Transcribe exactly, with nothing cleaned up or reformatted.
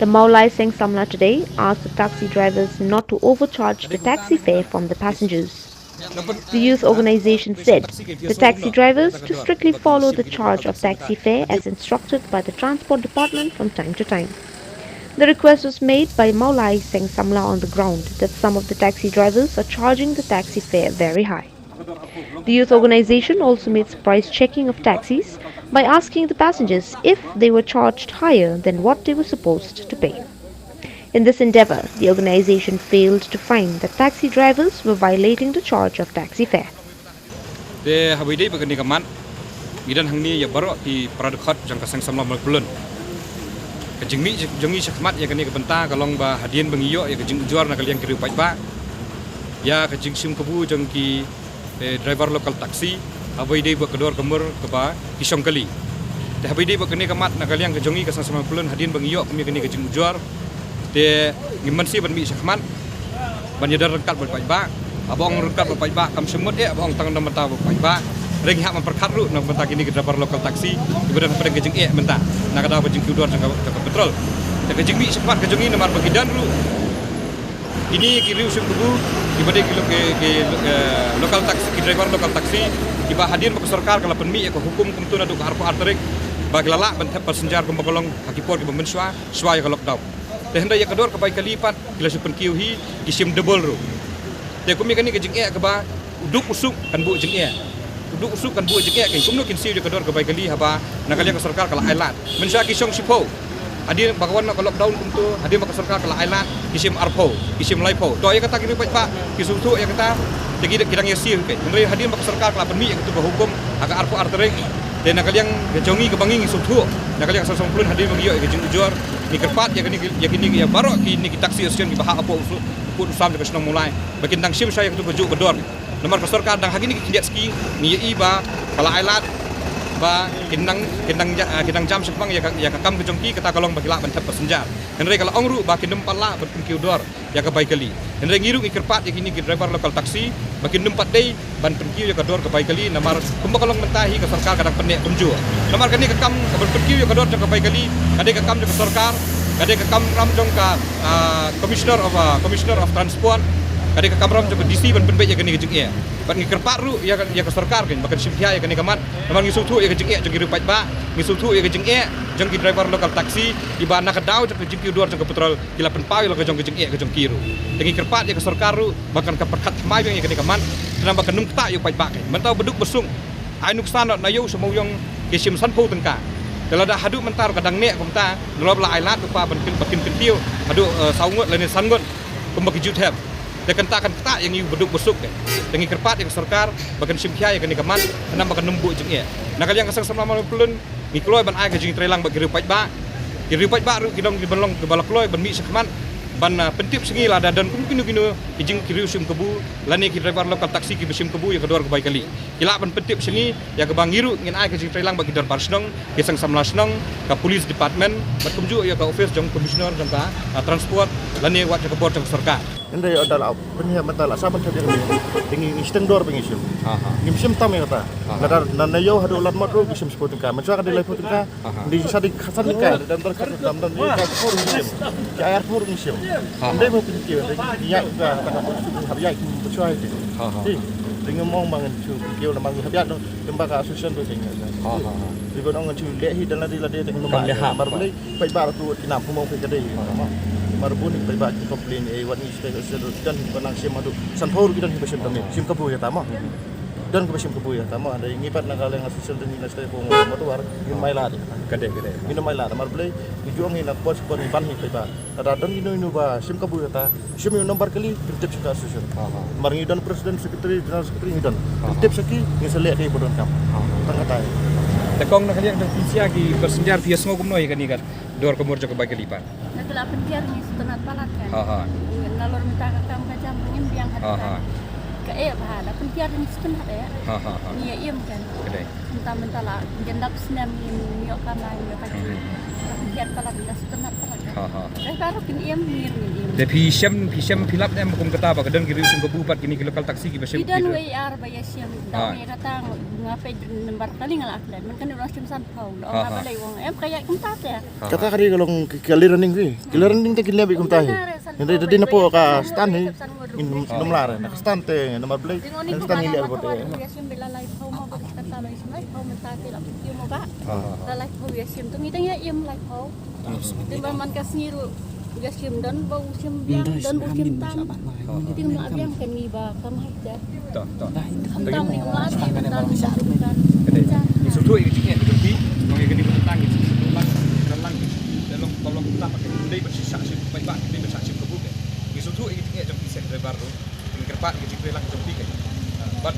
The Mawlai Seng Samla today asked the taxi drivers not to overcharge the taxi fare from the passengers. The youth organization said the taxi drivers to strictly follow the charge of taxi fare as instructed by the Transport Department from time to time. The request was made by Mawlai Seng Samla on the ground that some of the taxi drivers are charging the taxi fare very high. The youth organization also made surprise checking of taxis by asking the passengers if they were charged higher than what they were supposed to pay. In this endeavor, the organization failed to find that taxi drivers were violating the charge of taxi fare. Te haba ïadei bad kane ka mat, ngi don hangne ïa baroh ki para dkhot jong ka Seng Samla Mawlai Pyllun. Ka jingmih jong ngi shakhmat ïa kane ka bynta ka long ba hadien ba ngi ïoh ïa ka jingujor na ka liang ki riew paidbah ïa ka jingshim kabu jong ki, eh, driver local taxi haba ïadei bad ka dor ka mur kaba ki shong kali. Te haba ïadei bad kane ka mat na ka liang ka jong ngi ka Seng Samla Mawlai Pyllun, hadien ba ngi ïoh kum ïa kane ka jingujor, te ngim mynsiem ban mih shakhmat ban ïadon ryngkat bad paidbah. Haba ong ryngkat bad paidbah kam shym mut eh, haba ong tang na ka bynta bad paidbah. Hynrei ngi hap ban pyrkhat ruh na ka bynta kine ki driver local taxi kiba don hapdeng ka jingeh mynta na ka daw ka jingkiew dor jong ka, jong ka petrol. Te ka jingmih shakhmat ka jong ngi namar ba ki don ruh kine ki riew shim kabu, kiba dei ki lo-, ki, ki, eh, local taxi, ki driver local taxi, kiba hadien ba ka sorkar ka la pynmih ïa ka hukum kumto naduh ka arphew ar tarik ba ki la lah ban thep passenger kumba ka long ha ki por kiba mynshuwa, shuwa ïa ka lockdown. Te hynrei ïa ka dor ka bai kali pat ki la shu pynkiew hi, ki shim double ruh. Te kum ïa kane ka jingeh kaba u duk u suk kan buh jingeh. U duk u suk kan buh jingeh, kumno kin siew ïa ka dor ka bai kali haba na ka liang ka sorkar ka la ailad. Mynshuwa ki shong shiphew. Hadien ba ka wan ka lockdown kumto, hadien ba ka sorkar ka la ailad, ki shim arphew, ki shim laiphew. To ïa kata ki riew paidbah ki sngewthuh ïa kata, te ki, ki dang ïa siew hi. Hynrei hadien ba ka sorkar ka la pynmih ïa kato ka hukum ha ka arphew ar tarik, te na ka liang ka jong ngi kaba ngi ngi sngewthuh, na ka liang ka Seng Samla Mawlai Pyllun hadien ba ngi ïoh ïa ka jingujor, ngi kyrpad ïa kine ki, ïa kine ki, ïa baroh kine ki taxi association kiba hap hapoh u su-, u kut u sam jong ka shnong Mawlai ba kin dang shim shai ïa kato kajuh ka dor. Namar ka sorkar dang ha kine ki khyndiat sngi ngi ïohi ba ka la ailad ba kin dang, kin dang ja-, ah, kin dang jam shaphang ïa ka, ïa ka kam ka jong ki, kata ka long ba ki lah ban thep passenger. Hynrei ka la ong ruh ba kin nym pat lah ban pynkiew dor ïa ka bai kali. Hynrei ngi ruh ngi kyrpad ïa kine ki driver local taxi ba kin nym pat dei ban pynkiew ïa ka dor ka bai kali, namar kumba ka long mynta hi ka sorkar ka dang pynneh kumjuh. Namar kane ka kam ka ban pynkiew ïa ka dor jong ka bai kali ka dei ka kam jong ka sorkar, ka dei ka kamram jong ka, ah, Commissioner of, ah, Commissioner of Transport, ka dei ka kamram jong ka D C ban pynbeit ïa kane ka jingeh. Bad ngi kyrpad ruh ïa ka, ïa ka sorkar kan ba kan shim khia ïa kane ka mat. Namar ngi sngewthuh ïa ka jingeh jong ki riew paidbah, ngi sngewthuh ïa ka jingeh jong ki driver local taxi kiba na ka daw jong ka jingkiew dor jong ka petrol ki la pynpaw ïa la ka jong ka jingeh ka jong ki ruh. Te ngi kyrpad ïa ka sorkar ruh ba kan ka pyrkhat thymmai biang ïa kane ka mat, khnang ba kan nym ktah ïa u paidbah kan. Mynta u baduk basuk ai nuksan na ïew sha Mawïong ki shim sanphew tyngka. Te lada haduh mynta ruh ka dang neh kumta, nalor ba la ailad u pa ban kin, ba kin kyntiew haduh, eh, saw ngut lane san ngut kumba ki ju thep. Te kata kan ktah ïa ngi u baduk basuk kan. Te ngi kyrpad ïa ka sorkar ba kan shim khia ïa kane ka mat, khnang ba kan nym buh jingeh. Na ka liang ka Seng Samla Mawlai Pyllun ngi kloi ban ai ka jingtreilang bad ki riew paidbah. Ki riew paidbah ruh ki dang ki ban long kiba la kloi ban mih shakhmat ban, ah, pyntip sha ngi lada don kum kino kino ki jing, ki riew shim kabu lane ki driver local taxi kiba shim kabu ïa ka dor ka bai kali. Ki lah ban pyntip sha ngi, ïa kaba ngi ruh ngin ai ka jingtreilang bad ki dorbar shnong, ki Seng Samla Shnong, ka Police Department bad kumjuh ïa ka office jong Commissioner jong ka, ah, Transport lane wat jong ka bor jong ka sorkar. Hynrei lada la pynhiar mynta la sah ban thep ïa kane, te ngi, ngi shiteng dor ba ngi shim. Aha. Ngim shim tam ïa kata. Aha. Lada na, na ïew haduh Ladmot ruh ngi shim shiphew tyngka. Mynshwa ka dei laiphew tyngka. Aha. Ngi sa dei khatsan tyngka. Dam dam khatsan dam dam ngi ka shiphew ruh ngi shim. Ki ar arphew ruh ngi shim. Aha. Hynrei ba pynkhiew, hynrei ngi ïaid ka, ka, ka, hap ïaid ki mynshwa hi. Aha. Ti, te ngim ong ba ngan shu pynkhiew namar ngi hap ïaid noh. Te ba ka association ruh te ngi. Aha. Te ba ong ngan shu leh hi da lade lade te ngim. Kan leh ha. Namar balei. Paidbah ruh ki nang kumno phi ka dei. Mar bun paidbah ki complain, eh, wat ngi state association ruh ki don kiba nang shim haduh sanphew ruh ki don kiba shim tam, shim kabu ïa ta mo. Don kiba shim kabu ïa ta mo. Hynrei ngi pat na ka liang association ngi na state ko mo, mo tuar ngin mai lad. Ka dei, ka dei. Ngin mai lad mar balei ngi ju ong ngi na por por ngi ban ngi paidbah. Lada don ino ino ba shim kabu ïa ta, shim ïa u nombar kali, pyntip sha ka association. Aha. Mar ngi don president, secretary, general secretary ngi don. Aha. Pyntip sha ki, ngin sa leh kaei ba donkam. Aha. Tang kata. Te kong na ka liang jong phi sha ki passenger phi ïa sngew kumno ïa kane ka dor ka mur jong ka bai kali pat? Na ka la pyntiar ngi sngewtynnat palat kan. Aha. Nalor mynta ka kam ka jam ngim biang haduh kan. Aha. Kaei ba la pyntiar ngi sngewtynnat eh. Aha, aha. Ngi ïa im kan. Ka dei. Mynta mynta la jan dap snem ngim ïoh kam la ïoh ka. Hmm. La pyntiar palat la sngewtynnat palat kan. Aha. Te phi shem, phi shem phi lap ne em kum kata ba ka don ki riew shim kabu pat kine ki local taxi kiba shem. Ki don wei ar ba ïa shem. Da ïa kata nga peit number kali nga la klet. Man kan ïa shem san phaw. Da nga ba lei wang em ka ïa kumta te. Kata ka ri ka long ki, ki early running ri. Ki early running te ki lep kumta hi. Hynrei da dei na po ka stand hi. Ngin ym lar na ka stand te number blei. Ka stand hi lep bote. Ïa shem ba la lai phaw ma ba kata la shem lai phaw mynta te la phi mo ba. La lai phaw ïa shem tu ngi tang ïa im lai phaw. Te ba man ka sngi ruh ïa shem don ba u shem biang don u shem tam. Te ma biang kan ngi ba kam hai te. To, to. Kham tam ni ma te mynta ngi sha kan. Ngi sngewthuh ïa ka jingeh jong phi, ngi kane ka tang ngi sngewthuh lang, ngi kren lang. Te long, long tam ka dei ba shisha shem, ba dei ba shisha shem ka buk. Ngi sngewthuh ïa ka jingeh jong phi seh driver ruh. Ngi kyrpad ngi jingkyrpad lang jong phi ka. But